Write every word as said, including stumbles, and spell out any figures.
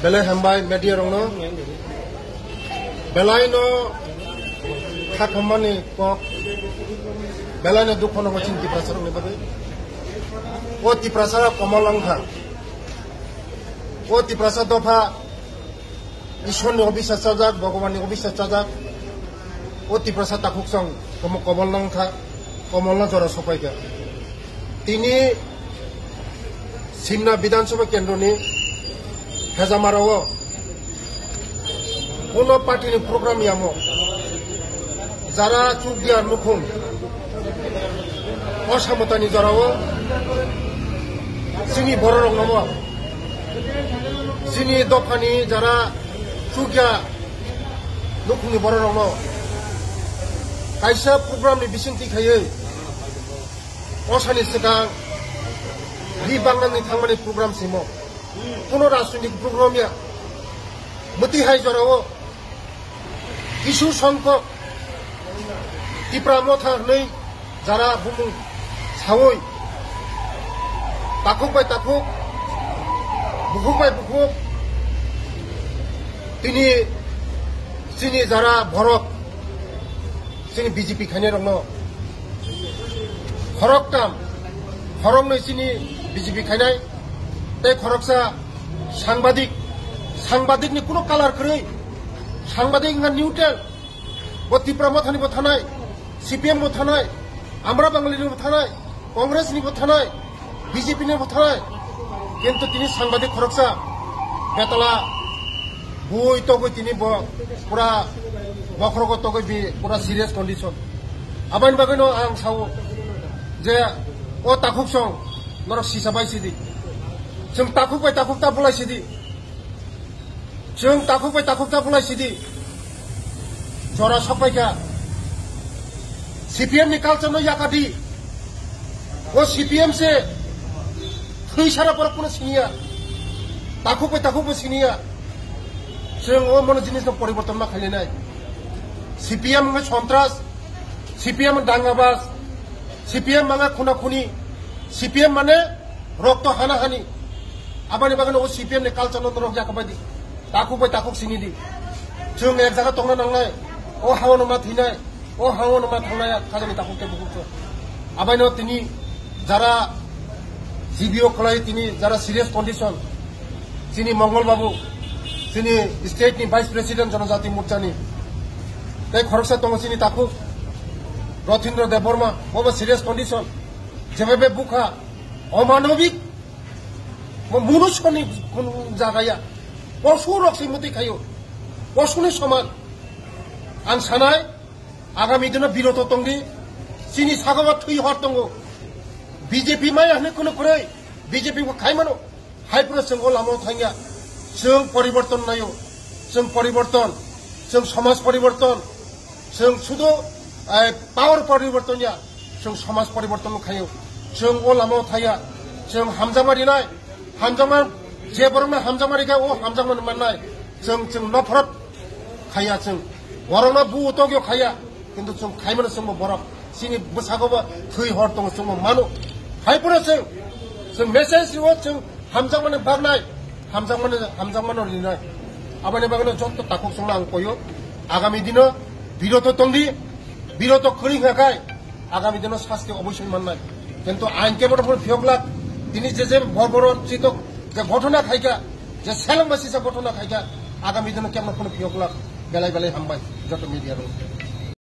Belai hambai media rokno, belai no kha thomani kok, belai no dukho no chini Tiprasa rokni bagwi. O Tiprasa rok komol wngkha, o Tiprasa dopha Ishwar ni obisas chajak, Bhagwan ni obisas chajak, o Tiprasa takhuk song komo-, komol wngkha, komol no jora sopaikha. Tini Simna Bidhan Sabha Kendroni Hejamarao kuno party ni program yamo, jara chukya nukhung, o samotani jorao chini bororok nomo, chini dophani jara chukya nukhungni bororokno kaisa program ni bisingtwi khaiwi, osani swkang ri bangnani thangmani program simo. Kuno rajnitik program ya. Mwtwi hai jorao Kisu Songkok Tipra Motha hwnwi jara bumung sawi takhuk bai takhuk, bukhuk bai bukhuk, tini chini jara borok chini B J P khainai rokno khoroktam, khoroknwi chini B J P khainai, tei khoroksa sangbadik, sangbadik ni kuno color kwrwi, sangbadik wngkha neutral, bo Tipra Mothani bo thanai, C P M bo thanai, Amra Bangali ni bo thanai, Congress ni bo thanai, B J P ni bo thanai, kintu tini sangbadik khoroksa betala bui togwi tini bo pura bokhorogo togwi bi pura serious condition. Aboni bagwino ang sao je o takhuk song norok sisa bai sidi. Chwng takhuk bai takhuk ta bulai sidi. Chwng takhuk bai takhuk ta bulai sidi. Jora sokpaikha. C P M ni culture no yakadi. O C P M se thwi sara borok kuno siniya. Takhuk bai takhuk bo siniya. Chwng o mono jinis no poriborton ma khailainai. C P M wngkha sontras, C P M dangabas, C P M manga khuna khuni, C P M mane rokto hana hani. Aboni bagwino o C P M ni culture no norok yakabadi. Takhuk bai takhuk sini di. Chwng ek jaga tongna nangnai. O hao no ma thinai. O hao no ma thangnai khajani takhuk tei bukhuk chwng. Abaino tini jara G B O khlai tini jara serious condition. Chini Mongol Babu, chini state ni Vice President Janajati Morcha ni. Tei khoroksa tongo chini takhuk Rothindra Debbarma, bobo serious condition. Jebebe bukha, omanobik, mo-, munusoni kun jaga ya. Posu rok se muti khayo. Posuni soman. Ang sanai, agami dino biroto tongdi, chini sagao thwi hor tongo. B J P maya hwnwi kuno kwrwi, B J P bo khai mano. Hai phano chwng o lamao thangya. Chwng poriborton naio. Chwng poriborton. Chwng somaj poriborton. Chwng sudo, eh, power poriborton ya. Chwng somaj poriborton khaio. Chwng o lamao thangya. Chwng hamjakma rinai. Hamjakma, je borokno hamjakma rikha, o hamjakma mannai. Chwng, chwng nophrot khaiya chwng. Borokno bu tokyo khaiya. Kintu chwng khaimano chwngbo borok. Chini bwsago bo thwi hor tongo chwngbo mano. Hai phano chwng, chwng message rio chwng hamjakmani bagnai. Hamjakmani, hamjakmano rinai. Aboni bagwino jotto takhuk chwngno ang koyo. Agami dino biroto tongdi. Biroto kwrwi hwnkha khai. Agami dino sasti oboisoi mannai. Kintu ain kebo phano phiyok lak. Tini je je bor bor chitok je ghotona khaikha. Je seleng basi je ghotona khaikha. Agami dino kebo phano phiyok lak. Belai belai hambai. Jotto media rok.